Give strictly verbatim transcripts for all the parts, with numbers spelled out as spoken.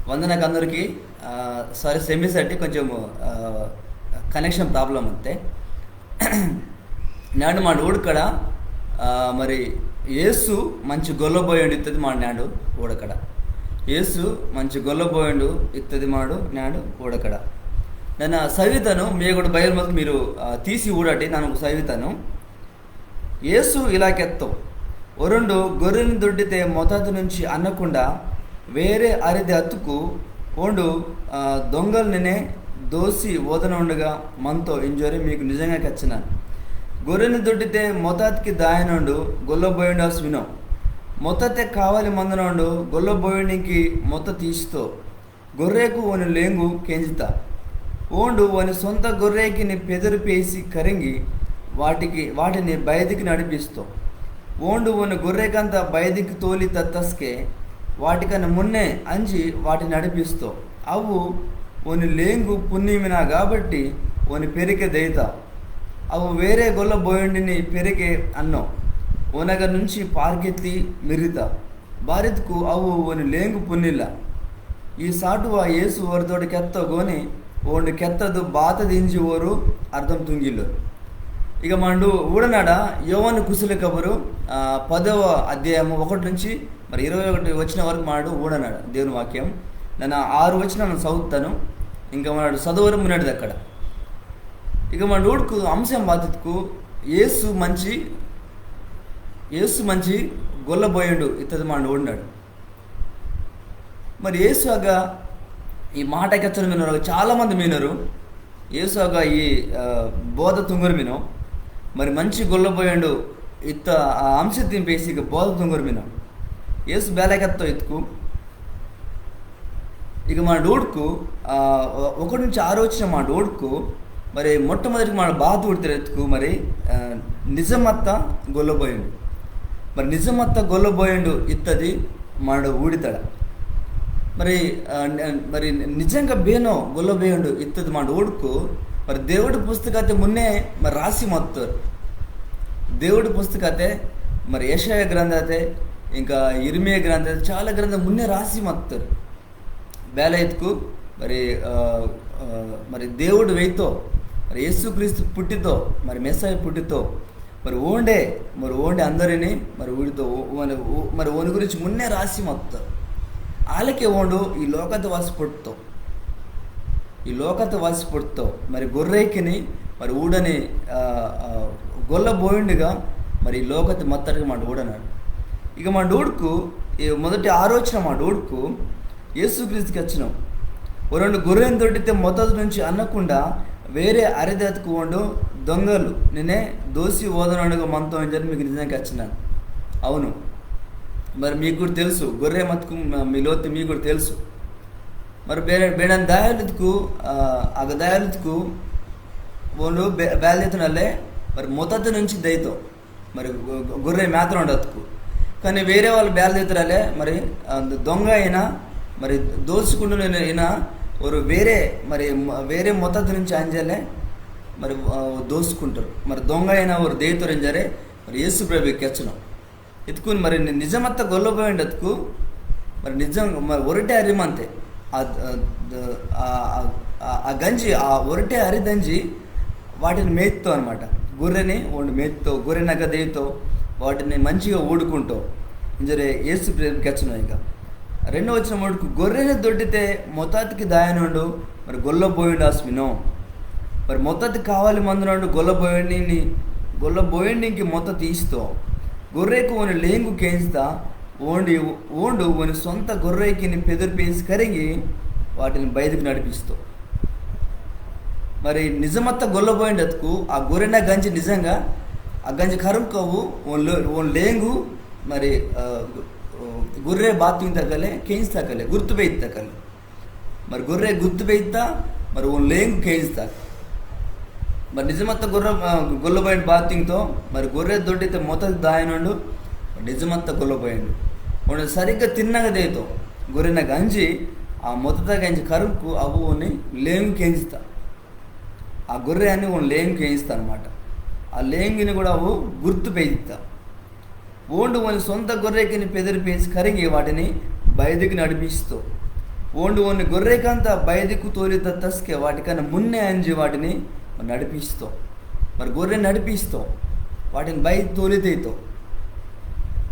వందనాకు అందరికి. సారీ, సెమీసటి కొంచెం కనెక్షన్ ప్రాబ్లం అంతే. నేండు మాడు ఊడకడ, ఆ, మరి యేసు మంచి గొల్లబోయిండు ఇత్తది మాడు నేండు ఊడకడ. యేసు మంచి గొల్లబోయిండు ఇత్తది మాడు నేండు ఊడకడ. నన్న సవితను మీ కూడా బయలు మొత్తం మీరు, ఆ, తీసి ఊడటి నన్న సవితను. యేసు ఇలా కెత్తో, ఒరుండు గొర్రెని దొడ్డితే మొతాదు నుంచి అన్నకుండా వేరే అరిది అత్తుకు ఓండు, ఆ, దొంగల్నినే దోసి ఓదనోండుగా మంతో ఇంజోరి మీకు నిజంగా కెచ్చనాను. గొర్రెని దొడ్డితే మొతాత్కి దాయనోండు గొల్లబోయిండాస్ వినో. మొత్తతే కావాలి మందనోండు గొల్లబోయిండికి మొత్త తీసితో. గొర్రెకు ఓని లేంగు కెంజిత. ఓండు ఓని సొంత గొర్రెకిని పెదరు పేసి కరింగి వాటికి, వాటిని బయదికి నడిపిస్తో. ఓండు ఓని గొర్రెకంత బయదికి తోలి తత్తస్కే వాటికన మున్నే అంజి వాటిని నడిపిస్తో. అవు ఓని లేంగు పున్నిమిన కాబట్టి ఓని పెరికె దెయిత. అవు వేరే గొల్లబోయిండిని పెరికె అన్నో. ఓనగ నుంచి పార్కెత్తి మిర్రిత. బారిత్కు అవు ఓని లేంగు పున్నిల్ల. ఈ సాటువ యేసు ఓరితోటి కెత్తో గోని ఓండు కెత్తదు బాతదింజి ఓరు అర్థం తుంగిల్లోరు. ఇక మండు ఊడనాడ యోవాను కుశల కబురు, ఆ, పదవ అధ్యాయము ఒకటి నుంచి మరి ఇరవై ఒకటి వచనం వరకు మాడు ఊడనాడ దేవుని వాక్యం. నన్న ఆరు వచనం నన్న చదువుతాను. ఇంకా మనడు చదవరు మున్నటిది అక్కడ. ఇక మన ఊడుకు అంశం బాతిత్కు యేసు మంచి, యేసు మంచి గొల్లబోయిండు ఇత్తది మన ఊడినాడు. మరి యేసు అగ్గ ఈ మాట కెచ్చోరు మినోరు, చాలా మంది మినోరు. యేసు అగ్గ ఈ, ఆ, బోధ తుంగోరు మినో. మరి మంచి గొల్లబోయిండు ఇత్త ఆ అంశ తింపేసి ఇక బోధ తుంగోరు మినో. యేసు బేల కెత్తో ఇత్కు. ఇక మన ఊడుకు, ఆ, ఒకటి నుంచి ఆరు వచనం మన ఊడుకు. మరి మొట్టమొదటి మన బాత ఊడితారు ఎత్తుకు మరి, ఆ, నిజమత్త గొల్లబోయిండు. మరి నిజమత్త గొల్లబోయిండు ఇత్తది మాడు ఊడితాడ. మరి, ఆ, ని-, మరి నిజంగా బేనో గొల్లబోయిండు ఇత్తది మాడు ఊడుకు. మరి దేవుడి పుస్తకతే మున్నే మరి రాసి మత్తోరు. దేవుడి పుస్తకతే మరి యెషయా గ్రంథతే, ఇంకా యిర్మీయా గ్రంథతే, చాలా గ్రంథం మున్నే రాసి మత్తోరు. బేల ఇత్కు మరి, ఆ, ఆ, మరి దేవుడు వెయితో, మరి యేసుక్రీస్తు పుట్టితో, మరి మెస్సయ్య పుట్టితో, మరి ఓండే, మరి ఓండే అందరిని మరి ఊడితో, ఓ-, ఓ-, ఓ-, మరి ఓని గురించి మున్నే రాసి మత్తోరు. ఆలకే ఓండు ఈ లోకత వాసి పుట్టితో, ఈ లోకత వాసి పుట్టితో, మరి గొర్రెకిని మరి ఊడని, ఆ, ఆ, గొల్లబోయిండుగా మరి ఈ లోకత మత్తటికి మాడు ఊడనాడు. ఇక మాడు ఊడుకు ఈ మొదటి ఆలోచన మాడు ఊడుకు యేసుక్రీస్తుకి వచ్చినాం. ఓ రెండు గొర్రెని దొడ్డితే మొదటి నుంచి అన్నకుండా వేరే అరిదెత్తుకు ఓండు దొంగలు నిన్నే దోసి ఓదనాడుగా మనతో ఇంజోరి మీకు నిజంగా వచ్చినాను. అవును, మరి మీకు కూడా తెలుసు, గొర్రె మత్తుకు మ-, మీ లోతు మీకు కూడా తెలుసు. మరి బే-, బేడన్ దాయాలితుకు, ఆ, అగ దాయాలితుకు ఓండు బే-, బేల దెయితోనల్లే మరి మొదటి నుంచి దెయితో. మరి గొ-, గొ-, గొర్రె మేతనోండు అత్తుకు. కానీ వేరే వాళ్ళు బేల దెయితోరల్లే మరి, ఆ, దొంగ అయినా, మరి దోసుకుంటున్న అయినా, ఓరు వేరే, మరి మ-, వేరే మొదటి నుంచి అంజలే మరి, ఆ, దోసుకుంటారు. మరి దొంగ అయినా ఓరు దెయితోరు ఇంజోరే మరి యేసు ప్రభు కెచ్చోరు. ఇత్కు మరి ని-, నిజమత్త గొల్లబోయిండు అత్కు, మరి నిజం, మరి ఒరటే అరి మంతే. ఆ, ఆ, ఆ, ఆ, ఆ గంజి, ఆ ఒరటే అరి దంజి వాటిని మేత్తో అనమాట. గొర్రెని ఓండు మేత్తో, గొర్రెనగ దెయితో, వాటిని మంచిగా ఊడుకుంటో. ఇంజోరే యేసు ప్రభు కెచ్చోరు ఇక. రెండో వచనం ఊడుకు, గొర్రెని దొడ్డితే మొతాతికి దాయనోండు, మరి గొల్లబోయిండాస్ వినో. మరి మొత్తది కావాలి మందనోండు గొల్లబోయిండిని, గొల్లబోయిండికి మొత్త తీసితో. గొర్రెకు ఓని లేంగు కేంజితా, ఓండి, ఓండు ఓని సొంత గొర్రెకిని పెదరు పేసి కరింగి వాటిని బయటకు నడిపిస్తో. మరి నిజమత్త గొల్లబోయిండు అత్కు ఆ గొర్రెన గంజి నిజంగా ఆ గంజి కరుంకవు ఓన్ లో-, ఓన్ లేంగు మరి, ఆ, గొర్రె బాతింతకలే, కేంజితకలే, గుర్తు పెయితకలే. మరి గొర్రె గుర్తు పెయితా, మరి ఓన్ లేంగు కేంజితా. మరి నిజమత్త గొర్రె, ఆ, గొల్లబోయిండు బాతింతో, మరి గొర్రె దొడ్డితే మొదటి దాయనోండు, నిజమత్త గొల్లబోయిండు. ఓండు సరిగ్గా తిన్నగ దెయితో, గొర్రెన గంజి, ఆ మొదట గంజి కరుంకు అవు ఓని లేంగు కేంజితా. ఆ గొర్రె అని ఓన్ లేంగు కేంజితా అనమాట. ఆ లేంగిని కూడా అవు గుర్తు పెయితా. ఓండు ఓని సొంత గొర్రెకిని పెదరి పేసి కరింగి వాటిని బయటికి నడిపిస్తో. ఓండు ఓని గొర్రెకంతా బయదికు తోలిత తస్కె వాటికన్నా మున్నే అంజి వాటిని నడిపిస్తో. మరి గొర్రె నడిపిస్తో, వాటిని బయట తోలితేతో.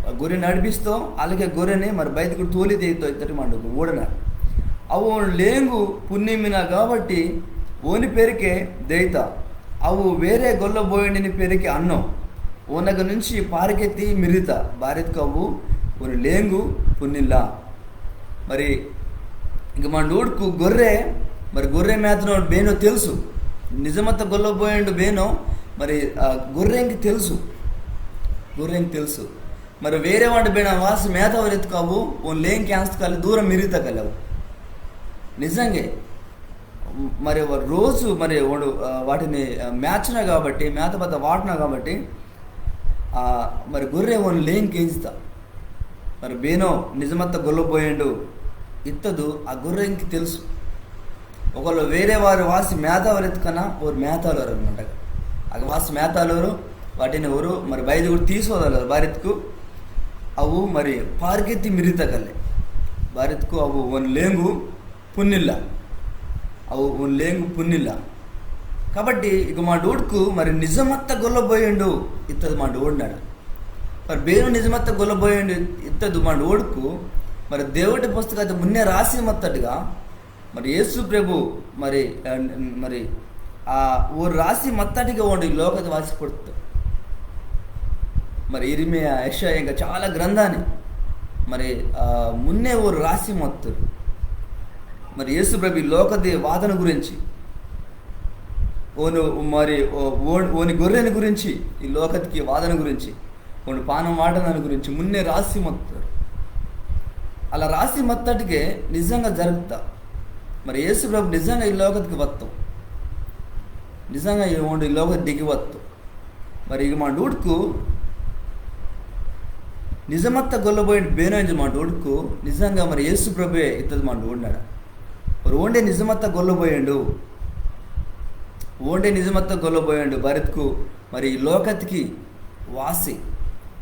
ఆ గొర్రె నడిపిస్తో, అలాగే గొర్రెని మరి బయటకు తోలితేతో ఇత్తటి మండుకు ఊడన. అవు ఓని లేంగు పున్నిమిన కాబట్టి ఓని పేరుకే దేయిత. అవు వేరే గొల్లబోయిండిని పేరుకే అన్నో. ఓనగ నుంచి పారికెత్తి మిరిత. బారిత్కు అవు ఓని లేంగు పున్నిల్లా. మరి ఇంక మనడు ఊడుకు గొర్రె, మరి గొర్రె మేతనోడు బేనో తెలుసు. నిజమత్త గొల్లబోయిండు బేనో మరి ఆ గొర్రెంకి తెలుసు. గొర్రెంకి తెలుసు. మరి వేరే వాడి బేన వాసి మేత వరెత్తుకు అవు ఓని లేంకి ఆస్తకాలి దూరం మిరిత కలవు. నిజంగే మరి వ-, రోజు మరి ఓండు, ఆ, వాటిని, ఆ, మేచన కాబట్టి, మేత బద్ద వాటన కాబట్టి, ఆ, మరి గొర్రె ఓని లేంకి కేంజిత. మరి బేనో నిజమత్త గొల్లబోయిండు ఇత్తదు ఆ గొర్రెంకి తెలుసు. ఒకవేళ వేరే వారు వాసి మేతావలెత్తుకన్నా ఓరు మేతాలోరు అనమాట. అగ వాసి మేతాలోరు వాటిని ఓరు మరి బయట కూడా తీసుకోదలోరు. బారిత్కు అవు మరి పారికెత్తి మిరితకల్లే. బారిత్కు అవు ఓని లేంగు పున్నిల్ల. అవు ఓని లేంగు పున్నిల్ల. కాబట్టి ఇక మనడు ఊడుకు మరి నిజమత్త గొల్లబోయిండు ఇత్తదు మనడు ఊడినాడు. మరి బేను నిజమత్త గొల్లబోయిండు ఇత్తదు మనడు ఊడుకు మరి దేవుడి పుస్తకతే మున్నే రాసి మత్తట్టుగా మరి యేసు ప్రభు మరి, ఆ, మరి ఆ ఓ రాసి మత్తట్టుగా ఓండు ఈ లోకతే వాసి పుడుతు. మరి ఇరిమియా, యెషయా ఇంకా చాలా గ్రంథాన్ని మరి, ఆ, మున్నే ఓ రాసి మత్తు. మరి యేసు ప్రభు ఈ లోకది వాదన గురించి, ఓను మరి ఓ-, ఓ-, ఓని గొర్రెని గురించి, ఈ లోకతికి వాదన గురించి, ఓండు పానం వాటనాని గురించి మున్నే రాసి మత్తాడు. అలా రాసి మత్తటికే నిజంగా జరుగుతా. మరి యేసు ప్రభు నిజంగా ఈ లోకతికి వత్తాం. నిజంగా ఈ ఓండు ఈ లోకతికి దిగి వత్తాం. మరి ఇక మనడు ఊడుకు నిజమత్త గొల్లబోయిండు బేనో ఇంజి మనడు ఊడుకు నిజంగా మరి యేసు ప్రభువే ఇత్తది మనడు ఊడినాడు. మరి ఓండే నిజమత్త గొల్లబోయిండు. ఓండే నిజమత్త గొల్లబోయిండు. బారిత్కు మరి ఈ లోకతికి వాసి.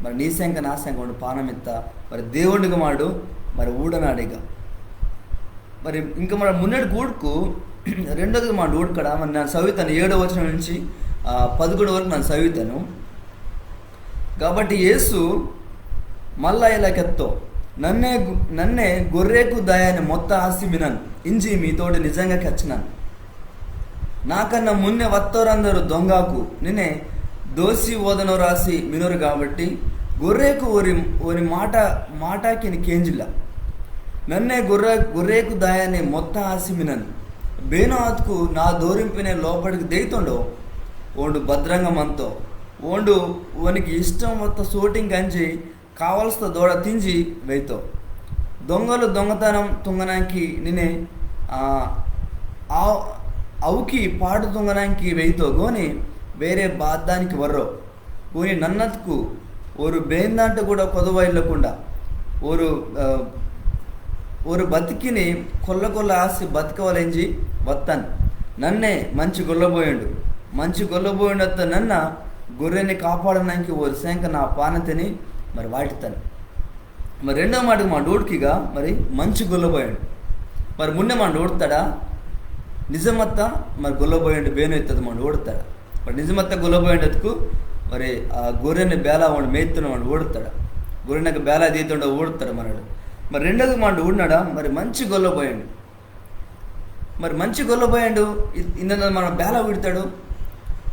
మరి నీ సెంక నా సెంక ఓండు పానమిత్త. మరి దేవుడిగా మాడు మరి ఊడనాడిగా. మరి ఇంకా మన మున్నటికి ఊడుకు రెండోది మాట ఊడకడ మరి నన్న సవితాను ఏడో వచనం నుంచి, ఆ, పదకొండు వరకు నన్న సవితాను. కాబట్టి యేసు మళ్ళా ఇలా కెత్తో, "నన్నే గు-, నన్నే గొర్రెకు దాయాని మొత్త ఆసి మినన్ ఇంజి మీతోటి నిజంగా కెచ్చనాను. నాకన్నా మున్నే వత్తోరందరూ దొంగాకు నిన్నే దోసి ఓదనో రాసి మినోరు కాబట్టి గొర్రెకు ఓరి, ఓరి మాట, మాటాకిని కేంజిల్ల. నన్నే గొర్రె, గొర్రెకు దాయాని మొత్త ఆసి మినన్. బేనో అత్కు నా దోరింపినే లోపటికి దేయితోండో, ఓండు భద్రంగా మంతో. ఓండు ఓనికి ఇష్టం వత్త సోటింగ్ అంజి కావలసిన దోడ తింజి వెయితో. దొంగలు దొంగతనం తుంగనాంకి నిన్నే, ఆ, ఆ, అవుకి పాటు తుంగనాంకి వెయితో గోని వేరే బాద్దానికి వర్రో. గోని నన్నత్కు ఓరు బేందాంట కూడా కొదవ ఇల్లకుండా ఓరు, ఆ, ఓరు బతికిని కొల్ల కొల్ల ఆసి బతకవలెంజి వత్తాను. నన్నే మంచి గొల్లబోయిండు. మంచి గొల్లబోయిండత్త నన్న గొర్రెని కాపాడనాంకి ఓరి సెంక నా పానతిని మరి వాటితాను." మరి రెండో మాటకు మనడు ఊడికిగా మరి మంచి గొల్లబోయిండు. మరి మున్నే మనడు ఊడతాడా? నిజమత్త మరి గొల్లబోయిండు బేనో ఇత్తది మనడు ఊడతాడా? మరి నిజమత్త గొల్లబోయిండత్కు మరి ఆ గొర్రెని బేలా ఓండు మేయితున్న మనడు ఊడతాడా? గొర్రెనకు బేలా దీతుండో ఊడతాడు మనడు. మరి రెండోది మనడు ఊడినాడా? మరి మంచి గొల్లబోయిండు. మరి మంచి గొల్లబోయిండు ఇ-, ఇందన మన బేలా ఊడతాడు.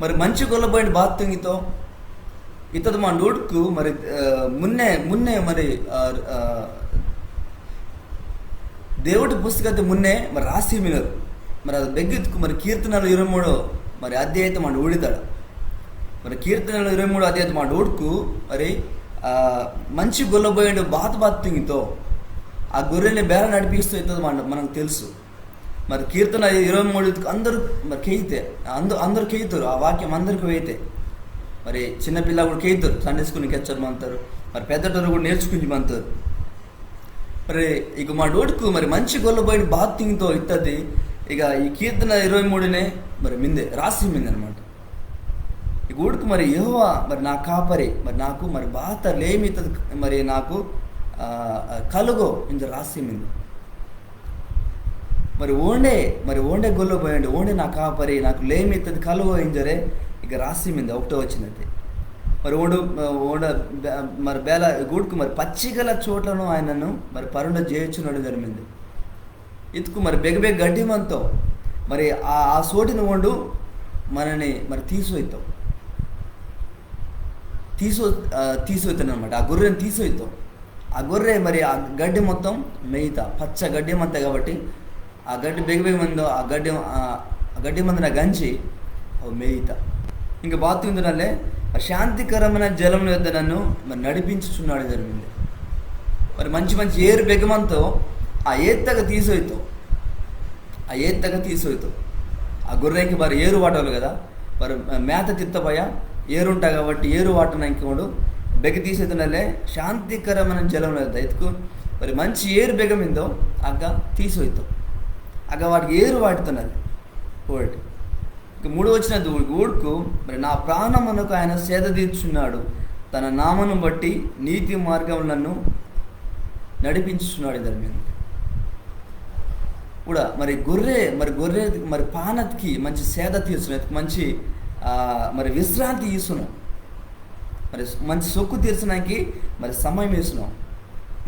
మరి మంచి గొల్లబోయిండు బాత్ తుంగితో ఇత్తది మనడు ఊడుకు మరి, ఆ, మున్నే, మున్నే మరి, ఆ, ఆ, దేవుడి పుస్తకతే మున్నే మరి రాసి మినరు. మరి అది బెగ్గిత్కు మరి కీర్తనలు ఇరవై మూడో మరి అధ్యాయతే మనడు ఊడితాడు. మరి కీర్తనలు ఇరవై మూడో అధ్యాయతే మనడు ఊడుకు మరి, ఆ, మంచి గొల్లబోయిండు బాత బాత్ తుంగితో ఆ గొర్రెని బేల నడిపిస్తూ ఇత్తది మన-, మనకు తెలుసు. మరి కీర్తన ఇరవై మూడు అందరూ మరి కేయితే, అంద-, అందరూ కేయితారు, ఆ వాక్యం అందరికి వేయితే. మరి చిన్నపిల్ల కూడా కేయితారు, సండే స్కూల్కి వచ్చారు మంతారు, మరి పెద్దటోరు కూడా నేర్చుకుని మంతారు. మరి ఇక మనడు ఊడుకు మరి మంచి గొల్లబోయిండు బాత్ తుంగితో ఇత్తది. ఇక ఈ కీర్తన ఇరవై మూడునే మరి మిందే రాసి మిందే అనమాట. ఇక ఊడుకు మరి యెహోవా మరి నా కాపరి, మరి నాకు మరి బాత లేమి ఇత్తది, మరి నాకు, ఆ, ఆ, కలుగో ఇంజి రాసి మిందే. మరి ఓండే, మరి ఓండే గొల్లబోయిండు, ఓండే నా కాపరి, నాకు లేమి ఇత్తది కలువ ఇంజోరే ఇక రాసి మిందే ఒకటో వచనతే. మరి ఓండు, ఓండు బే-, మరి బేల గూడుకు మరి పచ్చిగల చోట్లను ఆయనను మరి పరుండ జేయుచున్నాడు ఇంజోరే మిందే. ఇత్కు మరి బెగ బెగ గడ్డి మంతో, మరి ఆ, ఆ సోటిని ఓండు మనని మరి తీసోయితో, తీసో, ఆ, తీసోయితానన్నమాట. ఆ గొర్రెని తీసోయితో. ఆ గొర్రె మరి ఆ గడ్డి మొత్తం మేయితా, పచ్చ గడ్డి మంతా కాబట్టి ఆ గడ్డి బెగ బెగ మందో, ఆ గడ్డి, ఆ, ఆ గడ్డి మందిన గంజి అవి మేయితా. ఇంకా బాతుందినల్లే, ఆ శాంతికరమైన జలముల యొద్ద నన్ను మరి నడిపించుచున్నాడు ఇంజోరే మిందే. మరి మంచి మంచి ఏరు బెగ మంతో, ఆ ఏత్తగా తీసోయితో, ఆ ఏత్తగా తీసోయితో. ఆ గొర్రెకి మరి ఏరు వాటాలి కదా, మరి మేత తిత్తబయ ఏరుంటా కాబట్టి ఏరు వాటనాంకి ఓండు బెగ తీసోయితానల్లే. శాంతికరమైన జలముల యొద్ద ఇత్కు మరి మంచి ఏరు బెగ మిందో అగ్గ తీసోయితో, అగ్గ వాటికి ఏరు వాటితోనల్లే. ఒకటి. ఇక మూడో వచనతే ఊడుకు, మరి నా ప్రాణమునకు ఆయన సేద తీర్చున్నాడు, తన నామను బట్టి నీతి మార్గములను నడిపించుచున్నాడు ఇంజోరే మిందే. కూడా మరి గొర్రె, మరి గొర్రె మరి పానత్కి మంచి సేద తీర్చున్నాడు, మంచి, ఆ, మరి విశ్రాంతి ఇస్తున్నాడు, మరి మంచి సొక్కు తీర్చడానికి మరి సమయం ఇస్తున్నాడు,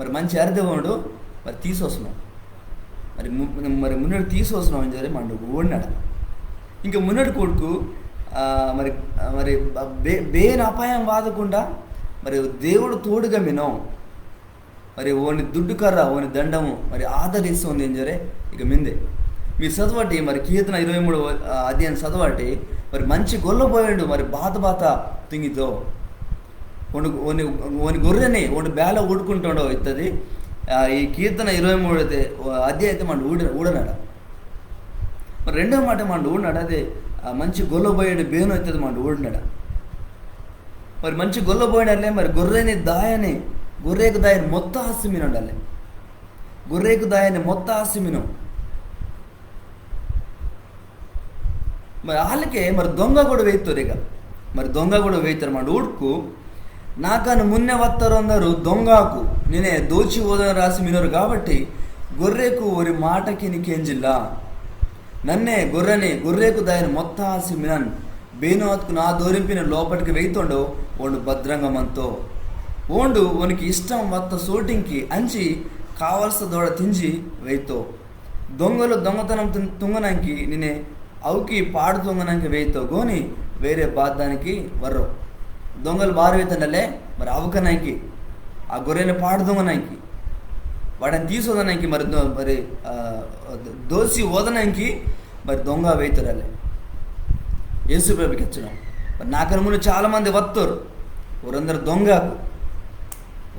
మరి మంచి అరిదె ఓండు మరి తీసొస్తున్నాడు, మరి ము-, మరి మున్నటి తీసొస్తున్నాడు ఇంజోరే మనడు ఊడినాడు. ఇంకా మున్నటి కొడుకు, ఆ, మరి, ఆ, మరి బే-, బేను అపాయం వాదకుండా మరి దేవుడు తోడుగా మినో. మరి ఓని దుడ్డు కర్ర, ఓని దండము మరి ఆదరిస్తుంది ఇంజోరే ఇక మిందే. మీరు చదవటి మరి కీర్తన ఇరవై మూడు, ఆ, అధ్యాయం చదవటి. మరి మంచి గొల్లబోయిండు మరి బాత బాత తుంగితో. ఓని, ఓని, ఓని గొర్రెని ఓండు బేల ఊడుకుంటాడో ఇత్తది. ఆ, ఈ కీర్తన ఇరవై మూడు అధ్యాయతే మనడు ఊడ-, ఊడనాడ. మరి రెండో మాట మనడు ఊడనాడ అదే, ఆ, మంచి గొల్లబోయిండు బేను ఇత్తది మనడు ఊడనాడ. మరి మంచి గొల్లబోయినట్లే మరి గొర్రెని దాయని, గొర్రెకు దాయని మొత్త ఆసి మినో అండలే. గొర్రెకు దాయని మొత్త ఆసి మినో. మరి ఆలకే మరి దొంగ కూడా వేయితోరు ఇక. మరి దొంగ కూడా వేయితోరు మనడు ఊడుకు. నాకన్నా మున్నే వత్తోరందరు దొంగకు, నిన్నే దోచి ఓదన రాసి మినోరు కాబట్టి గొర్రెకు ఓరి మాటకిని కేంజిల్లా. నన్నే గొర్రెని, గొర్రెకు దాయని మొత్త ఆసి మినన్. బేనోత్కు నా దోరింపిన లోపటికి వెయితోండో ఓండు భద్రంగా మంతో. ఓండు ఓనికి ఇష్టం వత్త సోటింకి అంజి కావలస దోడ తింజి వెయితో. దొంగలు దొంగతనం తుం-, తుంగనాంకి నిన్నే అవుకి పాడు తుంగనాంకి వెయితో గోని వేరే బాద్దానికి వర్రో. దొంగలు బారు వెయితోండలే మరి అవుకనాంకి, ఆ గొర్రెని పాడు తుంగనాంకి, వాటిని తీసోదనాంకి మరి దో-, మరి, ఆ, దోసి ఓదనాంకి మరి దొంగ వెయితోరలే. యేసు ప్రభు కెచ్చినో. మరి నాకన్నా మున్నే చాలా మంది వత్తోరు. ఓరందరు దొంగకు.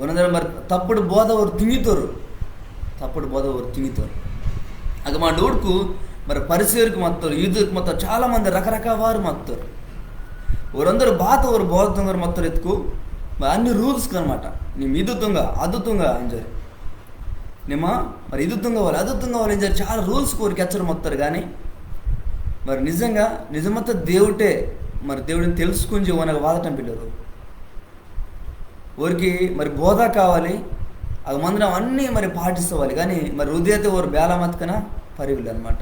ఓరందరు మరి తప్పుడు బోధ ఓరు తింగితోరు. తప్పుడు బోధ ఓరు తింగితోరు. అగ్గ మనడు ఊడుకు మరి పరిసయ్యుర్కు మత్తోరు, యూదుర్కు మత్తోరు, చాలా మంది రకరకాల వారు మత్తోరు. ఓరందరు బాత ఓరు బోధ తుంగోరు మత్తోరు ఇత్కు మరి అన్ని rules కన్నమాట. నిమ్మ ఇదు తుంగ, అదు తుంగ ఇంజోరే. నిమ్మ మరి ఇదు తుంగవాలి, అదు తుంగవాలి ఇంజోరే చాలా rules కోరి కెచ్చోరు మత్తోరు కానీ మరి నిజంగా నిజమత్త దేవుడే మరి దేవుడిని తెలుసుకుంజి ఓనగ్గ వాదటం పిల్లోరు. ఓరికి మరి బోధ కావాలి, అగ్గ మందనం అన్నీ మరి పాటిసవాలి కానీ మరి హృదయతే ఓరు బేల మత్కన పరివిల్లన్నమాట.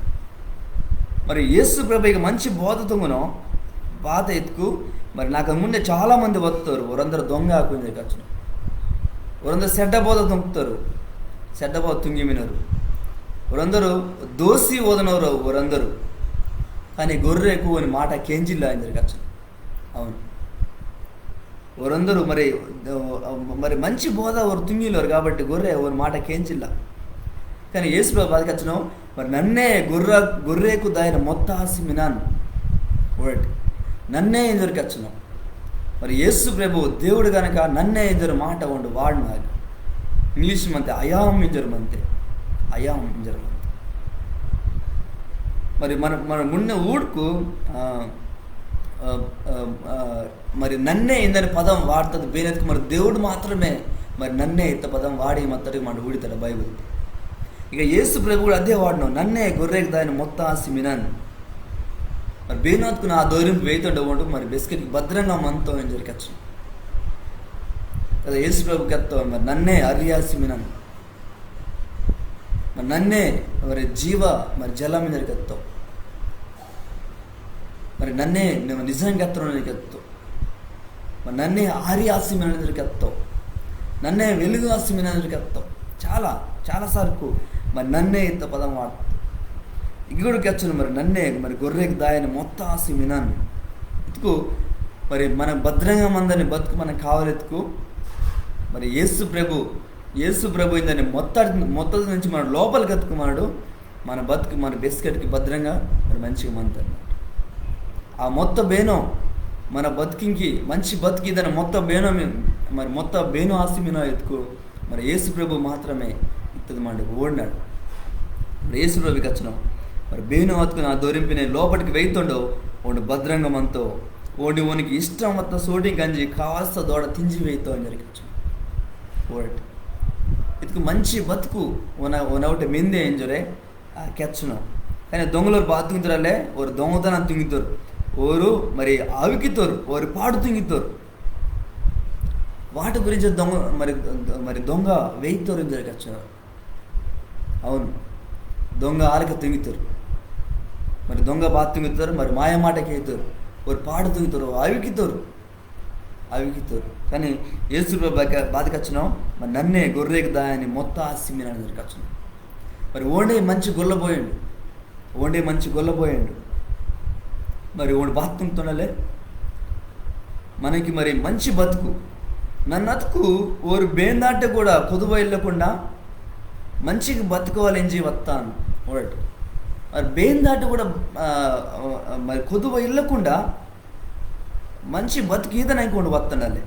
మరి యేసు ప్రభు ఇక మంచి బోధ తుంగనో బాత ఇత్కు మరి నాకన్నా మున్నే చాలా మంది వత్తోరు, ఓరందరు దొంగకు ఇంజోరే కెచ్చినో. ఓరందరు సెడ్డ బోధ తుంగ్తోరు, సెడ్డ బోధ తుంగి మినోరు. ఓరందరు దోసి ఓదనోరు ఓరందరు. కానీ గొర్రెకు ఓని మాట కేంజిల్లా ఇంజోరే కెచ్చినో. అవును. ఓరందరు మరి, మరి మంచి బోధ ఓరు తుంగిలోరు కాబట్టి గొర్రె ఓని మాట కేంజిల్లా. కానీ యేసు ప్రభు బాత కెచ్చినో, మరి నన్నే గొర్రె, గొర్రెకు దాయని మొత్త ఆసి మినాన్. Word. నన్నే ఇంజోరే కెచ్చినో. మరి యేసు ప్రభు దేవుడు గనక నన్నే ఇంజోరే మాట ఓండు వాడినాడు. ఇంగ్లీష్ మంతే I am ఇంజోరే మంతే. I am ఇంజోరే మంతే. మరి మన, మన మున్నే ఊడుకు, ఆ, ఆ, ఆ, ఆ, మరి నన్నే ఇందని పదం వాడతది బేనెత్కు మరి దేవుడు మాత్రమే మరి నన్నే ఇత్త పదం వాడి మత్తటికి మనడు ఊడితాడు బైబిల్. ఇక యేసు ప్రభు కూడా అదే వాడినో, నన్నే గొర్రెకు దాయని మొత్త ఆసి మినాన్. మరి బేనోత్కు నా దోరింపు వెయితోండో ఓండు మరి బెస్కెట్కి భద్రంగా మంతో ఇంజోరే కెచ్చినో. కదా యేసు ప్రభు కెత్తో మరి నన్నే అర్రి ఆసి మినాన్. మరి నన్నే మరి జీవ మరి జలం ఇంజోరి కెత్తో. మరి నన్నే నిజం కెత్తనోండు ఇంజోరి కెత్తో. మరి నన్నే ఆరి ఆసి మినాన్ ఇంజోరి కెత్తో. నన్నే వెలుగు ఆసి మినాన్ ఇంజోరి కెత్తో. చాలా చాలా సార్కు మరి నన్నే ఇత్త పదం వాడ్తో. ఇగ్గ కూడా కెచ్చను మరి నన్నే మరి గొర్రెకి దాయని మొత్త ఆసి మినాన్. ఇత్కు మరి మన భద్రంగా మందని బతుకు మనకు కావాలెత్కు మరి యేసు ప్రభు, యేసు ప్రభు ఇందని మొత్త, మొత్తం నుంచి మన లోపలికి ఎత్తుకు మనడు మన బతుకు మన బెస్కెట్కి భద్రంగా మరి మంచిగా మంతాడు. ఆ మొత్త బేనో మన బతుకింకి మంచి బతుకు ఇదని మొత్త బేనో మీ-, మరి మొత్త బేనో ఆసి మినో ఎత్తుకు మరి యేసు ప్రభు మాత్రమే ఇత్తది మనడు ఓడినాడు. మరి యేసు ప్రభు కెచ్చను మరి బేనో అత్కు నా దోరింపినే లోపటికి వెయితోండో ఓండు భద్రంగా మంతో, ఓండు ఓనికి ఇష్టం వత్త సోటి గంజి కావాల్సిన దోడ తింజి వెయితో ఇంజోరి కెచ్చను. ఓడటి ఇత్కు మంచి బతుకు ఓన-, ఓనవుటే మిందే ఇంజోరే ఆ, కెచ్చను. కానీ దొంగలోరు బాత తుంగితోరలే, ఓరు దొంగతనం తుంగితోరు, ఓరు మరి అవికితోరు, ఓరు పాడు తుంగితోరు. వాటి గురించి దొంగ మరి, మరి దొంగ వెయితోరు ఇంజోరి కెచ్చను. అవును, దొంగ ఆలక తుంగితోరు, మరి దొంగ బాత తుంగితోరు, మరి మాయ మాట కెయితోరు, ఓరు పాడు తుంగితోరు, అవికితోరు, అవికితోరు. కానీ యేసు ప్రభు బాత కెచ్చను, మరి నన్నే గొర్రెకి దాయని మొత్త ఆసి మినాన్ ఇంజోరి కెచ్చను. మరి ఓండే మంచి గొల్లబోయిండు, ఓండే మంచి గొల్లబోయిండు. మరి ఓండు బాత తుంగితోండలే మనకి మరి మంచి బతుకు. నన్నతుకు ఓరు బేందాట కూడా కొదువ ఇల్లకుండా మంచిగా బతుకోవాలింజి వత్తాను. ఓడటి మరి బేందాట కూడా, ఆ, ఆ, మరి కొదువ ఇల్లకుండా మంచి బతుకు ఈదనాంకి ఓండు వత్తండలే.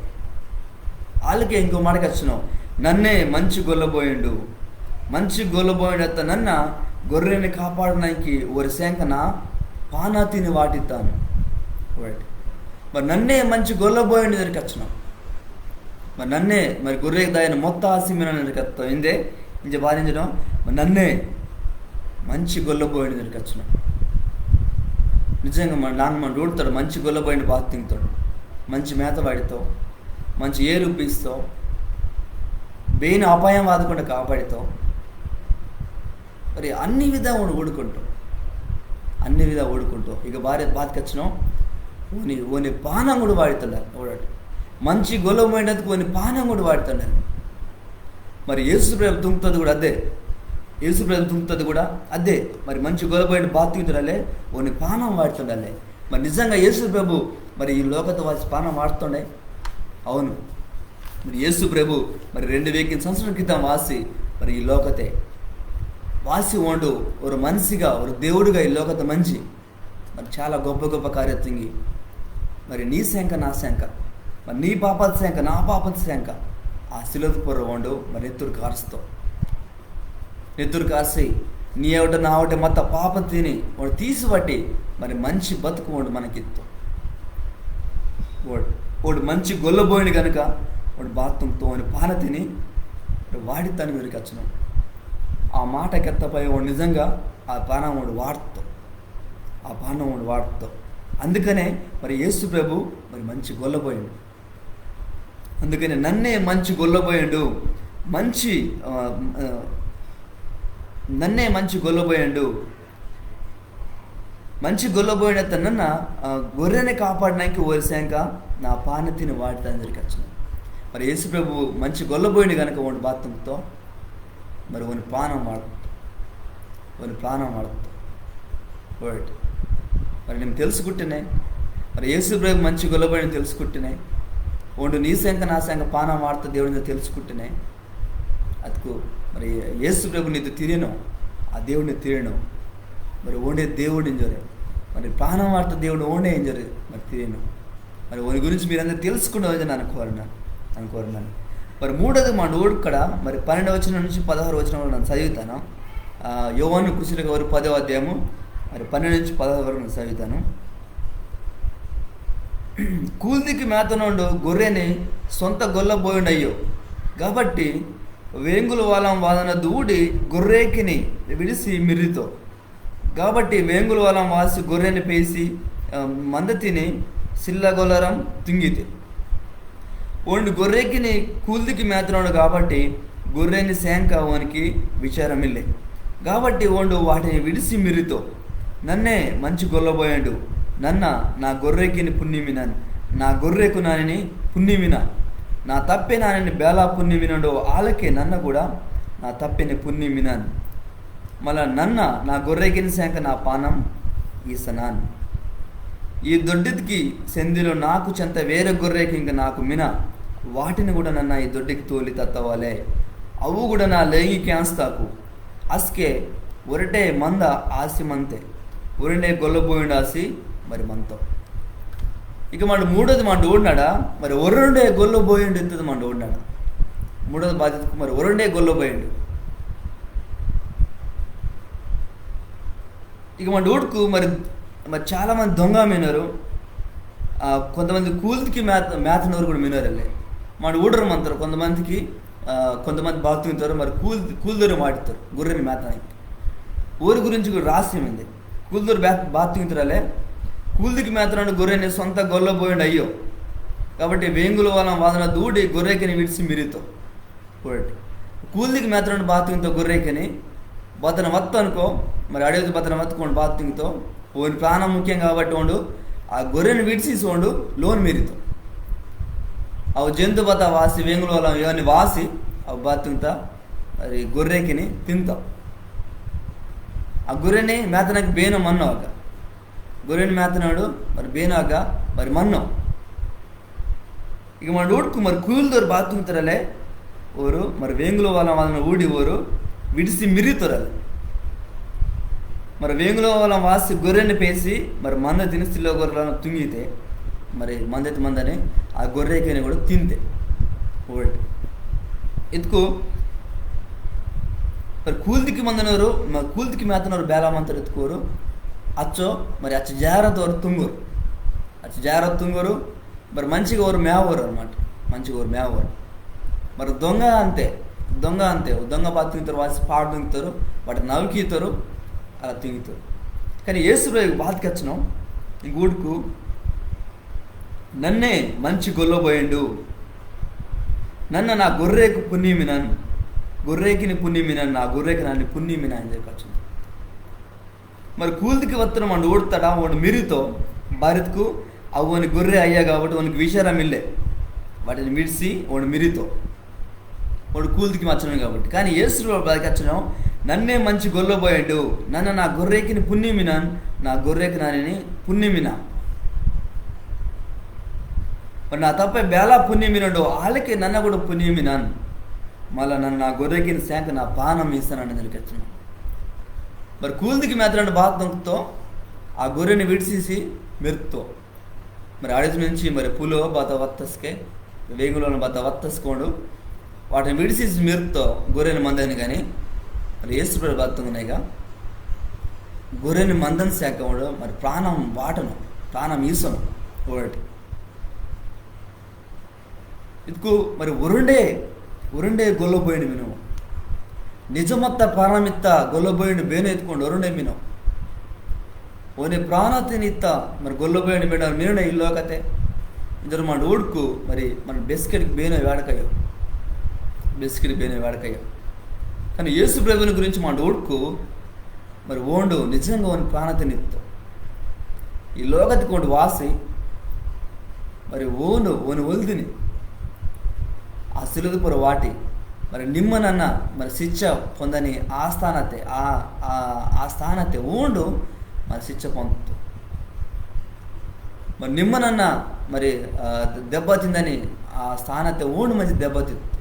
ఆలకే ఇంకో మాట కెచ్చను, నన్నే మంచి గొల్లబోయిండు. మంచి గొల్లబోయిండు అత్త నన్న గొర్రెని కాపాడనాంకి ఓరి సేంక నా పానాతిని వాటితాను. ఓడటి మరి నన్నే మంచి గొల్లబోయిండు ఇంజోరి కెచ్చను. మరి నన్నే మరి గొర్రెకి దాయని మొత్త ఆసి మినాన్ ఇంజోరి కెత్తో ఇందే ఇంజ బాధించడం. మరి నన్నే మంచి గొల్లబోయిండు ఇంజోరి కెచ్చను. నిజంగా మన నాన్న మన ఊడతాడు, మంచి గొల్లబోయిండు బాత తుంగితోండు, మంచి మేత వాడితో, మంచి ఏరు పీస్తో, బేను అపాయం వాదకుండా కాపాడితో. మరి అన్ని విధా ఓండు ఊడుకుంటో, అన్ని విధా ఊడుకుంటో ఇక బాత, బాత కెచ్చను, ఓని, ఓని పానం కూడా వాడితోండలే. ఓడటి మంచి గొల్లబోయిండు అత్కు ఓని పానం కూడా వాడితోండలే. మరి యేసు ప్రభు తుంగ్తది కూడా అదే, యేసు ప్రభు తుంగ్తది కూడా అదే. మరి మంచి గొల్లబోయిండు బాత తుంగితోండలే, ఓని పానం వాడితోండలే. మరి నిజంగా యేసు ప్రభు మరి ఈ లోకత వాసి పానం వాడ్తోండే. అవును, మరి యేసు ప్రభు మరి రెండు వేల సంవత్సరం క్రితం వాసి మరి ఈ లోకతే వాసి ఓండు, ఓరు మనిషిగా, ఓరు దేవుడుగా ఈ లోకత మంజి మరి చాలా గొప్ప గొప్ప కార్య తుంగి, మరి నీ సేంక నా సేంక, మరి నీ పాపత సేంక నా పాపత సేంక ఆ సిలువత పొర్రో ఓండు మరి నెత్తురు కార్స్తో. నెత్తురు కార్సి, నీ అవుట నా అవుట మత్త పాపతిని ఓండు తీసివట్టి, మరి మంచి బతుకు ఓండు మనకిత్తో. ఓండు, ఓండు మంచి గొల్లబోయిండు గనుక ఓండు బాత తుంగ్తో ఓని పానతిని వాడితాను ఇంజోరి కెచ్చను. ఆ మాట కెత్తపై ఓండు నిజంగా ఆ పానం ఓండు వాడ్తో, ఆ పానం ఓండు వాడ్తో. అందుకనే మరి యేసు ప్రభు మరి మంచి గొల్లబోయిండు. అందుకనే నన్నే మంచి గొల్లబోయిండు, మంచి, ఆ, ఆ, నన్నే మంచి గొల్లబోయిండు, మంచి గొల్లబోయిండు అత్త నన్న, ఆ, గొర్రెని కాపాడనాంకి ఓరి సేంక నా పానతిని వాడితాను ఇంజోరి కెచ్చను. మరి యేసు ప్రభు మంచి గొల్లబోయిండు గనుక ఓండు బాత తుంగ్తో, మరి ఓని పానం వాడ్తో, ఓని పానం వాడ్తో. ఓడటి మరి నిమ్మ తెలుసుకుట్టినే, మరి యేసు ప్రభు మంచి గొల్లబోయిండు తెలుసుకుట్టినే, ఓండు నీ సేంక నా సేంక పానం వాడ్త దేవుడు ఇంజి తెలుసుకుట్టినే, అత్కు మరి యేసు ప్రభు నీతో తిరియను, ఆ దేవుడిని తిరియను. మరి ఓండే దేవుడు ఇంజోరే, మరి పానం వాడ్త దేవుడు ఓండే ఇంజోరే మరి తిరియను. మరి ఓని గురించి మీరందరూ తెలుసుకుండవలె ఇంజి నన్న కోరినాను, నన్న కోరినాను. మరి మూడోది మనడు ఊడ్కడ మరి పన్నెండవ వచనం నుంచి పదహారు వచనం వరకు నన్న చదువుతాను. ఆ, యోవాను కుసిర కబురు పదవ అధ్యాయము మరి పన్నెండు నుంచి పదహారు వరకు నన్న చదువుతాను. కూల్దికి మేతనోండు గొర్రెని సొంత గొల్లబోయిండయ్యో. కాబట్టి వేంగుల వాలం వాదనదు ఊడి గొర్రెకిని విడిసి మిర్రితో. కాబట్టి వేంగుల వాలం వాసి గొర్రెని పేసి, ఆ, మందతిని సిల్లగొల్లరం తుంగితే. ఓండు గొర్రెకిని కూల్దికి మేతనోండు కాబట్టి గొర్రెని సేంక ఓనికి విచారమిల్లే. కాబట్టి ఓండు వాటిని విడిసి మిరితో, నన్నే మంచి గొల్లబోయిండు, నన్న నా గొర్రెకిని పున్ని మినాన్, నా గొర్రెకు నానిని పున్ని మినా, నా తప్పే నానిని బేలా పున్ని మినండో ఆలకే నన్న కూడా నా తప్పేని పున్ని మినాన్. మళ్ళా నన్న నా గొర్రెకిని శాంక నా పానం ఈసనాన్. ఈ దొడ్డికి సెందిలో నాకు చెంత వేరే గొర్రెకి ఇంక నాకు మిన, వాటిని కూడా నన్న ఈ దొడ్డికి తోలి తత్తవాలే. అవు కూడా నా లేంగి కేంస్తాకు. అస్కే ఒరటే మంద ఆసి మంతే, ఒరుండే గొల్లబోయిండు ఆసి మరి మంతో. ఇక మన మూడోది మన ఊడినాడా, మరి ఒరుండే గొల్లబోయిండు ఎత్తది మన ఊడినాడా. మూడోది బాధ్యతకు మరి ఒరుండే గొల్లబోయిండు. ఇక మన ఊడుకు మరి, మరి చాలా మంది దొంగ మినరు, ఆ, కొంతమంది కూల్దికి మేత మేతనోరు కూడా మినరు అల్లే. మన ఊడరు మంతారు కొంతమందికి, ఆ, కొంతమంది బాతుంగితారు, మరి కూల్ కూల్దోరు మాటితారు గొర్రెని మేతనాకి. ఊరి గురించి కూడా రహస్యం ఉంది. కూల్దోరు బా బాతుంగితారు అల్లే. కూల్దికి మేతనాడు గొర్రెని సొంత గొల్లబోయిండు అయ్యో. కాబట్టి వేంగుల వలం వాదన దూడి గొర్రెకిని విడిసి మిరితో. కూల్దికి మేతనాడు బాతుంగితో గొర్రెకిని బతన వత్తనుకో, మరి అడవికి బతన వత్తుకోండు బాతుంగితో. ఓని ప్రాణం ముఖ్యం కాబట్టి ఓండు ఆ గొర్రెని విడిసి ఓండు లోన్ మిరితో. అవు జంతు బత వాసి వేంగుల వలం ఇవన్నీ వాసి అవు బాతుంగిత మరి గొర్రెకిని తింతో. ఆ గొర్రెని మేతనాకి బేనో మన్నో అగ్గ. గొర్రెని మేతనాడు మరి బేనో అగ్గ మరి మన్నో. ఇక మన ఊడుకు మరి కూల్దోరు బాతుంగితారు అల్లే. ఓరు మరి వేంగుల వలం వాదన ఊడి ఓరు విడిసి మిరితోరు అల్లే. మరి వేంగుల వలం వాసి గొర్రెని పేసి మరి మంద తిని సిల్లో గొర్రెలను తుంగితే, మరి మందతి మందని ఆ గొర్రెకిని కూడా తింతే. ఊడి ఇతుకు మరి కూల్దికి మందనోరు, మరి కూల్దికి మేతనోరు బేలా మంతారు ఎత్తుకోరు. అచ్చో మరి అచ్చ జాగ్రత్త ఓరు తుంగోరు. అచ్చ జాగ్రత్త తుంగోరు. మరి మంచిగా ఓరు మేవోరు అనమాట. మంచిగా ఓరు మేవోరు. మరి దొంగ అంతే. దొంగ అంతే. ఓ దొంగ బాతుంగితారు, వాసి పాడు తుంగితారు, వాటి నవ్వుకితారు, అలా తుంగితారు. కానీ యేసు ప్రభు బాత కెచ్చనో, ఇంక ఊడుకు నన్నే మంచి గొల్లబోయిండు, నన్న నా గొర్రెకు పున్ని మినాన్, గొర్రెకిని పున్ని మినాన్, నా గొర్రెకి నాని పున్ని మినాన్ ఇంజి కెచ్చనో. మరి కూల్దికి వత్తన మన ఊడతాడా, ఓండు మిరితో, బారిత్కు అవు ఓని గొర్రె అయ్యా కాబట్టి ఓనికి విషారం ఇల్లే. వాటిని మిడిసి ఓండు మిరితో. ఓండు కూల్దికి మచ్చనో కాబట్టి. కానీ యేసు ప్రభు బాత కెచ్చనో, నన్నే మంచి గొల్లబోయిండు, నన్న నా గొర్రెకిని పున్ని మినాన్, నా గొర్రెకి నానిని పున్ని మినా. మరి నా తప్పే బేలా పున్ని మినండో ఆలకే నన్న కూడా పున్ని మినాన్. మళ్ళా నన్న నా గొర్రెకిని శాంక నా పానం ఈసనాన్ ఇంజి కెచ్చనో. మరి కూల్దికి మేతనాడు బాతుంగితో ఆ గొర్రెని విడిసిసి మిర్తో. మరి అడవి నుంచి మరి పులో బాత వత్తస్కే, వేంగులోన బాత వత్తస్కోండు, వాటిని విడిసిసి మిర్తో గొర్రెని మందని కానీ, మరి యేసు ప్రభు బాతుంగనేగా గొర్రెని మందని శాంక ఓండు మరి ప్రాణం వాటను, ప్రాణం ఈసను. ఊడి ఇతుకు మరి ఒరుండే, ఒరుండే గొల్లబోయిండు మినో. నిజమత్త ప్రాణమిత్త గొల్లబోయిండు బేనో ఎత్తుకోండు ఒరుండే మినో. ఓని ప్రాణతిని ఇత్త మరి గొల్లబోయిండు బేనో మినో ఈ లోకతే. ఇంజోరు మన ఊడుకు మరి మన బెస్కెట్కి బేనో వేడకయ్యో. బెస్కెట్కి బేనో వేడకయ్యో. కానీ యేసు ప్రభుని గురించి మన ఊడుకు మరి ఓండు నిజంగా ఓని ప్రాణతిని ఇత్తో. ఈ లోకతికి ఓండు వాసి, మరి ఓండు ఓని ఒల్దిని ఆ సిలువది పొర్రో వాటి, మరి నిమ్మ నన్న మరి శిక్ష పొందని ఆ స్థానతే, ఆ, ఆ, ఆ స్థానతే ఓండు మరి శిక్ష పొందుతో. మరి నిమ్మ నన్న మరి, ఆ, దెబ్బ తిందని ఆ స్థానతే ఓండు మంచి దెబ్బ తింతో.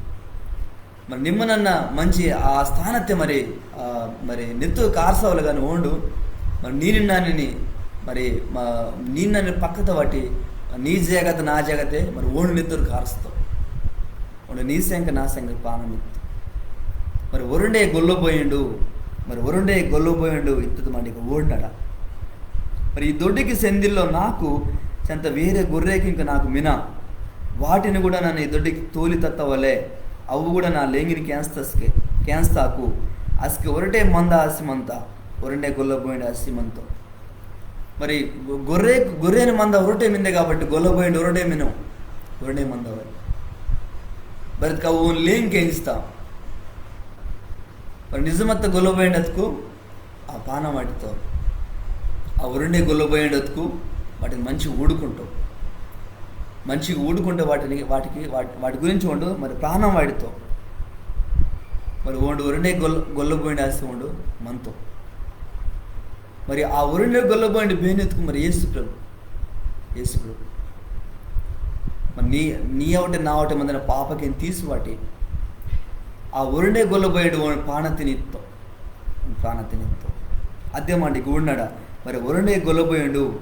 మరి నిమ్మ నన్న మంచి ఆ స్థానతే మరి, ఆ, మరి నెత్తురు కార్సవాలు కానీ ఓండు. మరి నీని నానిని మరి, మా, నీని నానిని పక్కత వాటి నీ జాగతే నా జాగతే మరి ఓండు నెత్తురు కార్స్తో. ఓండు నీ సెంక నా సెంక పానం ఇత్తో. మరి ఒరుండే గొల్లబోయిండు, మరి ఒరుండే గొల్లబోయిండు ఇత్తది మాటికి ఊడినాడా. మరి ఈ దొడ్డికి సెందిల్లో నాకు చెంత వేరే గొర్రెకి ఇంక నాకు మిన. వాటిని కూడా నన్న ఈ దొడ్డికి తోలి తత్తవలే, అవు కూడా నా లేంగిని కేంస్తస్కే, కేంస్తాకు. అస్కే ఒరటే మంద ఆసి మంత, ఒరుండే గొల్లబోయిండు ఆసి మంతో. మరి గొ-, గొర్రె, గొర్రెని మంద ఒరటే మిందే కాబట్టి గొల్లబోయిండు ఒరటే మినో, ఒరటే మంద. బరిత్కు అవు ఓని లేంగి కేంస్తా. మరి నిజమత్త గొల్లబోయిండత్కు ఆ పానం వాటితో, ఆ ఒరుండే గొల్లబోయిండత్కు వాటిని మంచి ఊడుకుంటావు. మంచిగా ఊడుకుంటే వాటిని, వాటికి, వాటి, వాటి గురించి ఉండు, మరి ప్రాణం వాటితో. మరి ఓండు ఒరుండే గొల్ల, గొల్లబోయిండు ఆసి ఉండు మనతో. మరి ఆ ఒరుండే గొల్లబోయిండు బేనెత్కు మరి యేసు ప్రభు. యేసు ప్రభు. మరి నీ, నీ అవుటే నా అవుటే మందన పాపకిని తీసి వాటి. ఆ ఒరుండే గొల్లబోయిండు ఓని ప్రాణతిని ఇత్తో. ప్రాణతిని ఇత్తో. అదే మాండి గూడినాడా. మరి ఒరుండే గొల్లబోయిండు.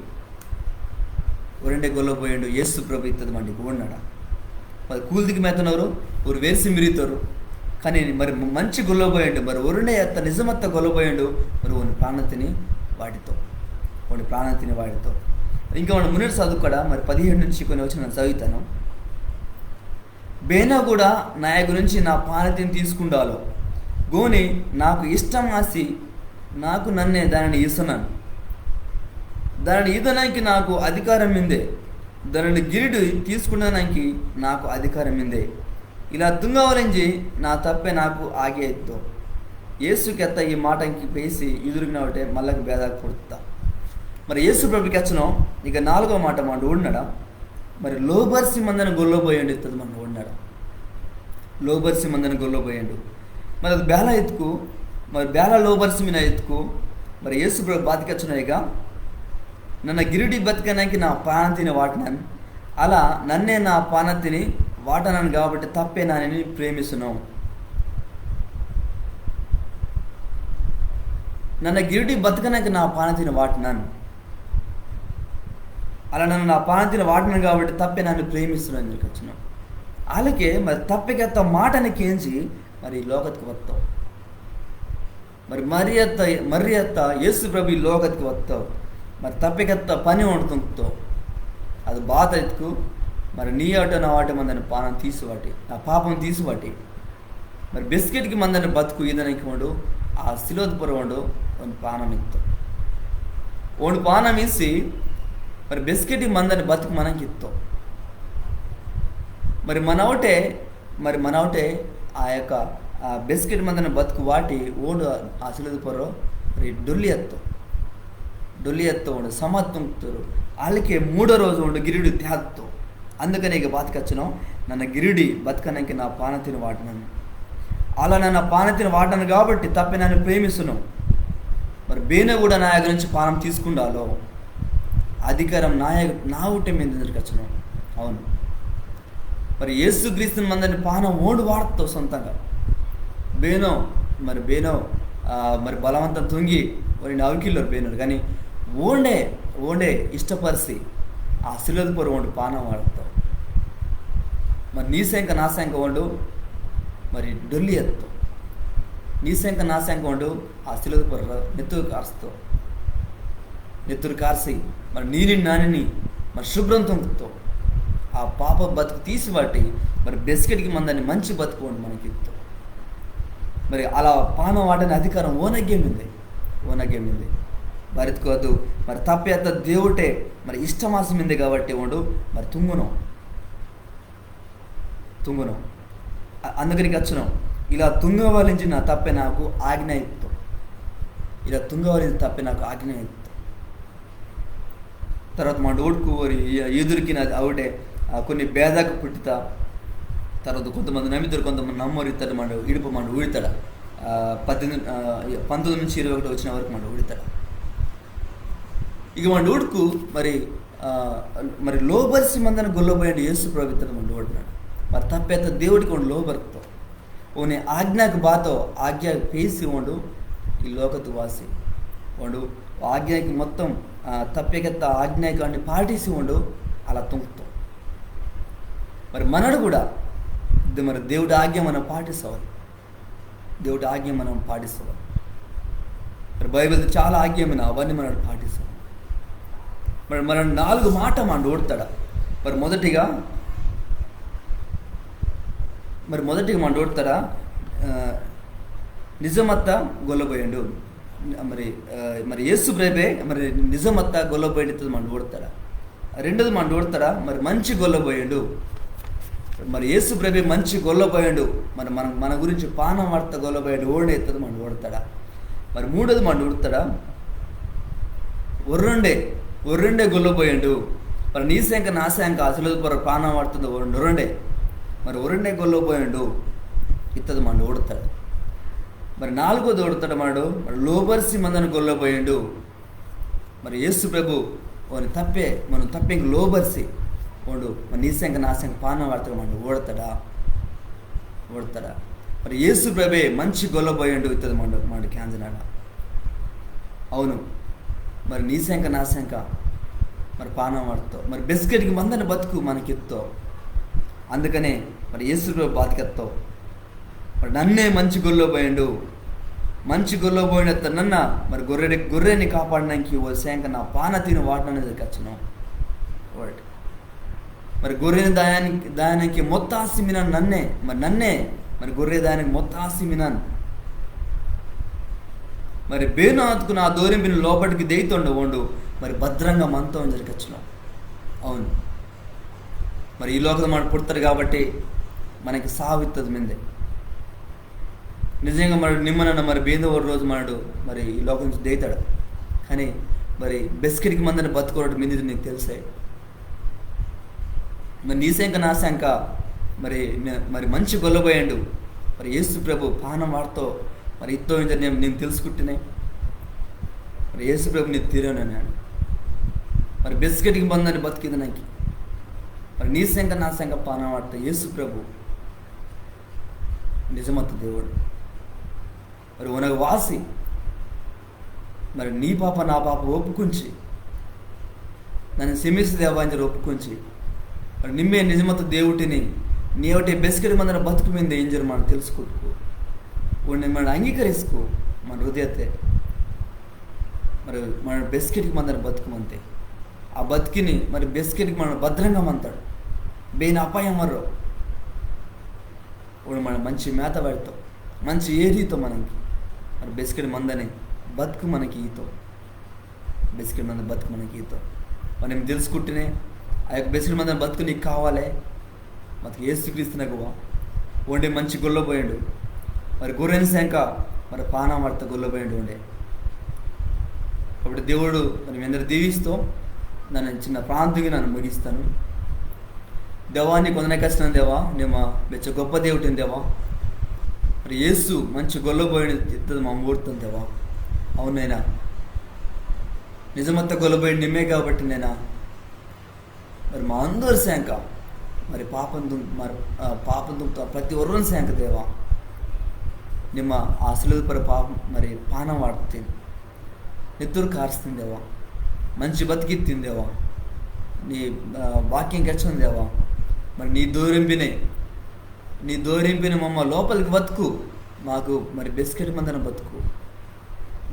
ఒరుండే గొల్లబోయిండు యేసు ప్రభు ఇత్తది మాండి గూడినాడా. మరి కూల్దికి మేతనోరు, ఓరు వేసి మిరితోరు. కానీ మరి మంచి గొల్లబోయిండు, మరి ఒరుండే అత్త నిజమత్త గొల్లబోయిండు, మరి ఓని ప్రాణతిని వాటితో. ఓని ప్రాణతిని వాటితో. ఇంకా మనం మున్నటి చదువుకడ మరి పదిహేడు నుంచి కొన్ని వచనం చదువుతాను. బేనో కూడా నా గురించి నా పానతిని తీసుకుండాలో. గోని నాకు ఇష్టం ఆసి నాకు నన్నే దానిని ఇస్తున్నాను. దానిని ఈదనానికి నాకు అధికారం మిందే. దానిని గిరిడు తీసుకుండనానికి నాకు అధికారం మిందే. ఇలా తుంగవలించి నా తప్పే నాకు ఆగే ఎత్తో. యేసు కెత్త ఈ మాటంకి పేసి ఎదురుగిన ఒకటే మళ్ళకి బేదాకు పుడుతా. మరి యేసు ప్రభు కెచ్చనో ఇక నాలుగో మాట మాండు ఊడినాడా. మరి లోబర్సి మందని గొల్లబోయిండు ఇత్తది మాండు ఊడినాడా. లోబర్సి మందని గొల్లబోయిండు. మరి అది బేల ఎత్తుకు, మరి బేల లోబర్సి మిన ఎత్తుకు, మరి యేసు ప్రభు బాత కెచ్చనో ఇక, నన్న గిరిడి బతకనానికి నా పానతిని వాటినాను. అలా నన్నే నా పానతిని వాటనాను కాబట్టి తప్పే నానిని ప్రేమిస్తున్నావు. నన్న గిరిడి బతకనానికి నా పానతిని వాటినాను. అలా నన్న నా పానతిని వాటినాను కాబట్టి తప్పే నానిని ప్రేమిస్తున్నాను ఇంజోరి కెచ్చనో. అలాకే మరి తప్పెకెత్త మాటని కేంజి మరి ఈ లోకత్కు వత్తో. మరి మరియత్త, మరియత్త యేసు ప్రభు ఈ లోకత్కు వత్తో. మరి తప్పెకెత్త పని ఓండు తుంగ్తో. అది బాత ఇత్కు మరి నీ అవుటే నా అవుటే మందని పానం తీసి వాటి, నా పాపం తీసి వాటి. మరి బెస్కెట్కి మందని బతుకు ఈదనానికి ఓండు, ఆ సిలువత పొర్రో ఓండు, ఓండు పానం ఇత్తో. ఓండు పానం ఇసి, మరి బెస్కెట్కి మందని బతుకు మనకి ఇత్తో. మరి మనవుటే, మరి మనవుటే ఆ యొక్క, ఆ బెస్కెట్ మందని బతుకు వాటి ఓండు ఆ సిలువత పొర్రో, మరి డొల్లి అత్తో. డొల్లి అత్తో ఓండు, సమాధి తుంగ్తోరు. అలాకే మూడో రోజు ఓండు గిరిడు తేత్తో. అందుకనే ఇక బాత కెచ్చనో, నన్న గిరిడి బతకనానికి నా పానతిని వాటినాను. అలా నన్న పానతిని వాటినాను కాబట్టి తప్పే నానిని ప్రేమిస్తున్నావు. మరి బేనో కూడా నా గురించి పానం తీసుకుండాలో. అధికారం నా, నా అవుటే మిందే ఇంజోరి కెచ్చనో. అవును. మరి యేసుక్రీస్తుని మందని పానం ఓండు వాటితో సొంతంగా. బేనో, మరి బేనో, ఆ, మరి బలవంతం తుంగి, ఓని అవికిల్లోరు బేనోరు. కానీ ఓండే, ఓండే ఇష్టపరిసి, ఆ సిలువత పొర్రో ఓండు పానం వాటితో. మరి నీ సెంక నా సెంక ఓండు, మరి డొల్లి అత్తో. నీ సెంక నా సెంక ఓండు, ఆ సిలువత పొర్రో నెత్తురు కార్స్తో. నెత్తురు కార్సి, మరి నీనిని నానిని, మరి శుభ్రం తుంగ్తో. ఆ పాప బతుకు తీసి వాటి, మరి బెస్కెట్కి మందని మంచి బతుకు ఓండు మనకి ఇత్తో. మరి అలా పానం వాటని అధికారం ఓనగ్గే మిందే. ఓనగ్గే మిందే. బారిత్కు అదు, మరి తప్పే అత్త దేవుటే, మరి ఇష్టమాసి మిందే కాబట్టి ఓండు, మరి తుంగునో. తుంగునో. అ-, అందుకని కెచ్చనో. ఇలా తుంగవలించి నా తప్పే నాకు ఆజ్ఞ ఇత్తో. ఇలా తుంగవలించి తప్పే నాకు ఆజ్ఞ ఇత్తో. తర్వాత మాండు ఊడ్కు ఓరి ఈ-, ఎదురుకిన అవుటే, ఆ, కొన్ని బేదాకు పుట్టిత. తర్వాత కొంతమంది నమ్మితోరు, కొంతమంది నమ్మోరు ఇత్తది మాండు, ఇడుపు మాండు ఊడితాడ. ఆ, పద్దెనిమిది, ఆ, పంతొమ్మిది నుంచి ఇరవై ఒకటి వచనం వరకు మాండు ఊడితాడ. ఇక మాండు ఊడ్కు మరి, ఆ, మరి లోబర్సి మందని గొల్లబోయిండు యేసు ప్రభు ఇత్తది మాండు ఊడినాడు. మరి తప్పే అత్త దేవుటికి ఓండు లోబర్తో. ఓని ఆజ్ఞకు బాతో, ఆజ్ఞకు పేసి ఓండు ఈ లోకతు వాసి. ఓండు ఆజ్ఞకు మొత్తం, ఆ, తప్పే కెత్త ఆజ్ఞకు అన్ని పాటిసి ఓండు అలా తుంగ్తో. మరి మనడు కూడా ద-, మరి దేవుటి ఆజ్ఞ మనం పాటిసవాలి. దేవుటి ఆజ్ఞ మనం పాటిసవాలి. మరి బైబిల్ చాలా ఆజ్ఞ మిన, అవన్నీ మనడు పాటిసవాలి. మరి, మరి నాలుగు మాట మాండు ఊడితాడ. మరి మొదటిగా, మరి మొదటిగా మాండు ఊడితాడ, ఆ, నిజమత్త గొల్లబోయిండు. మరి, ఆ, మరి యేసు ప్రభే మరి నిజమత్త గొల్లబోయిండు ఇత్తది మాండు ఊడితాడ. రెండోది మాండు ఊడితాడ, మరి మంచి గొల్లబోయిండు. మరి యేసు ప్రభే మంచి గొల్లబోయిండు. మరి మన మన గురించి పానం వార్త గొల్లబోయిండు. ఓండే ఇత్తది మనడు ఊడతాడా? మరి మూడోది మనడు ఊడతాడా? ఒర్రుండే, ఒర్రుండే గొల్లబోయిండు. మరి నీ సెంక నా సెంక అసలు పొర పానం వాడుతుంది ఒర్రుండే. మరి ఒర్రుండే గొల్లబోయిండు ఇత్తది మనడు ఊడతాడు. మరి నాలుగోది ఊడతాడు మనడు, మరి లోబర్సి మందని గొల్లబోయిండు. మరి యేసు ప్రభు ఓని తప్పే, మనం తప్పే ఇంక లోబర్సి ఓండు. మరి నీ సెంక నా సెంక పానం వార్తగా మనడు ఊడతాడా? ఊడతాడా? మరి యేసు ప్రభే మంచి గొల్లబోయిండు ఇత్తది మనడు, మనడు కేంజనాడ. అవును, మరి నీ సెంక నా సెంక మరి పానం వాడుతో, మరి బెస్కెట్కి మందని బతుకు మనకిత్తో. అందుకనే మరి యేసు ప్రభు బాతికెత్తో. మరి నన్నే మంచి గొల్లబోయిండు. మంచి గొల్లబోయిండు అత్త నన్న మరి గొర్రె గొర్రెని కాపాడడానికి ఓ సెంక నా పాన తిని వాడననేది కచ్చను. Word. మరి గొర్రెని దాయానికి దాయానికి మొత్తాసి మినాన్ నన్నే. మరి నన్నే మరి గొర్రె దాయానికి మొత్తాసి మినాన్. మరి బేనాత్కు నా దోరింపిన లోపటికి దెయితోండు ఓండు. మరి భద్రంగా మంతో ఇంజరి కచ్చను. అవును, మరి ఈ లోకత మనడు పుడతాడు కాబట్టి మనకి సావు ఇత్తది మిందే. నిజంగా మరి నిమ్మనన్న మరి బేందో ఒక రోజు మనడు మరి ఈ లోకం నుంచి దెయితాడు. కానీ మరి బెస్కెట్కి మందని బతుకోవడం మింది నీకు తెలిసే. మరి నీ సెంక నా సెంక మరి మ- మరి మంచి గొల్లబోయిండు. మరి యేసు ప్రభు పానం వాడుతో మరి ఇత్తో ఇంజరి నేను నేను తెలుసుకుంటేనే. మరి యేసు ప్రభు నేను తీరనన్నాడు. మరి బెస్కెట్కి మందని బతికిదనాకి మరి నీ సెంక నా సెంక పానం వాడుతో యేసు ప్రభు నిజమత్త దేవుడు. మరి ఓనగ వాసి మరి నీ పాప నా పాప ఒప్పుకుంచి నన్ను క్షమిసి దేవా ఇంజరి ఒప్పుకుంచి మరి నిమ్మే నిజమత్త దేవుటిని. నీ ఒకటే బెస్కెట్కి మందని బతుకు మిందే ఇంజరి మనడు తెలుసుకుంటుకు. ఓండే మనడు అంగీకరిస్కు మన హృదయతే. మరి మన బెస్కెట్కి మందని బతుకు మంతే. ఆ బతుకిని మరి బెస్కెట్కి మనడు భద్రంగా మంతాడు. బేన అపాయం మర్రో. ఓండు మన మంచి మేత వాడుతో, మంచి ఏరితో మనకి మరి బెస్కెట్కి మందని బతుకు మనకి ఈతో. బెస్కెట్కి మందని బతుకు మనకి ఈతో. మరి నేను తెలుసుకుంటేనే ఆ యొక్క బెస్కెట్కి మందని బతుకు నీకు కావాలే. మరి యేసుక్రీస్తునగ వా. ఓండే మంచి గొల్లబోయిండు. మరి గొర్రెని సెంక మరి పానం వాడుతో గొల్లబోయిండు ఓండే. కాబట్టి దేవుడు మరి మీ అందరు దీవిస్తూ నన్ను చిన్న ప్రార్థనగా నన్ను ముగిస్తాను. దేవా నీకు వందనాకు కచ్చను దేవా, నిమ్మ బెచ్చ గొప్ప దేవుటిని దేవా. మరి యేసు మంచి గొల్లబోయిండు ఇత్తది మా మూడుతుంది దేవా. అవునైనా నిజమత్త గొల్లబోయిండు నిమ్మే కాబట్టి నేనా మరి మా అందరి సెంక మరి పాపం దుం- మరి ఆ, పాపం దుంతో ప్రతి ఒర్రని సెంక దేవా. నిమ్మ ఆ సిలువ పొర పాపం మరి పానం వాడుతుంది. నెత్తురు కారుస్తుంది దేవా. మంచి బతికిత్తిని దేవా. నీ ఆ, వాక్యం కెచ్చను దేవా. మరి నీ దోరింపినే, నీ దోరింపిన మమ్మ లోపలికి బతుకు మాకు మరి బెస్కెట్కి మందని బతుకు.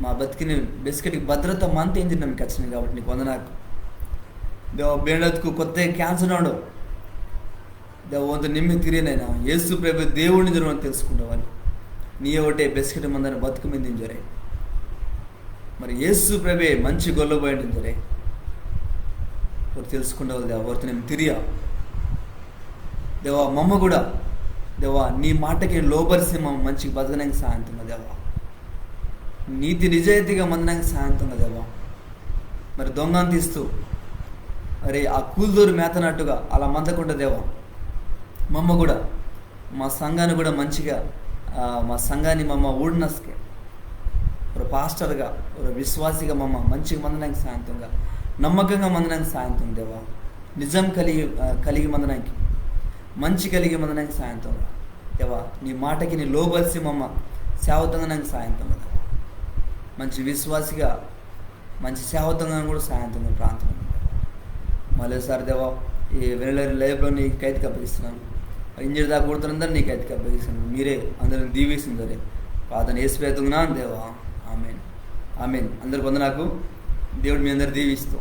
మా బతికిని బెస్కెట్కి భద్రత మంతే ఇంజి నమ్మి కచ్చను కాబట్టి నీకు వందనాకు. దేవా బేండత్కు కొత్త కేంజనాడు. దేవా ఓండు నిమ్మే తిరియనైనా యేసు ప్రభే దేవుటిని ఇంజోరే తెలుసుకుండవాలి. నీ ఒకటే బెస్కెట్కి మందని బతుకు మిందే ఇంజోరే. మరి యేసు ప్రభే మంచి గొల్లబోయిండు ఇంజోరే. ఓరు తెలుసుకుండవాలి దేవా, ఓరితో నిమ్మే తిరియా. దేవా మమ్మ కూడా దేవా నీ మాటకి లోబరిసి మమ్మ మంచి బతకనాకి సాయం తుంగా దేవా. నీతి నిజాయితీగా మందనాకి సాయం తుంగా దేవా. మరి దొంగను తీస్తూ మరి ఆ కూల్దోరు మేతనట్టుగా అలా మందకుండా దేవా. మమ్మ కూడా మా సంఘాన్ని కూడా మంచిగా ఆ, మా సంఘాన్ని మమ్మ ఊడినస్కే ఒక పాస్టర్గా ఒక విశ్వాసిగా మమ్మ మంచిగా మందనాకి సాయం తుంగా, నమ్మకంగా మందనాకి సాయం తుంగా దేవా. నిజం కలిగి ఆ, కలిగి మందనాకి, మంచి కలిగి మందనాకి సాయం తుంగా దేవా. నీ మాటకి నీ లోబరిసి మమ్మ సేవ తుంగనాకి సాయం తుంగా దేవా. మంచి విశ్వాసిగా మంచి సేవ తుంగనాకి కూడా సాయం తుంగా ప్రాంతం మళ్ళీ సార్ దేవా ఈ వెనలేరు లైవ్లో నీ కైతికి అప్పగిస్తున్నాను. ఇంజోరి దాకా కూడుతున్నందరూ నీ కైతికి అప్పగిస్తున్నాను. మీరే అందరిని దీవిస్తుందరే. ప్రార్థన యేసు పేరుతో తుంగనాను దేవా. ఆమెన్. ఆమెన్. అందరికి వందనాకు. దేవుడు మీ అందరు దీవిస్తూ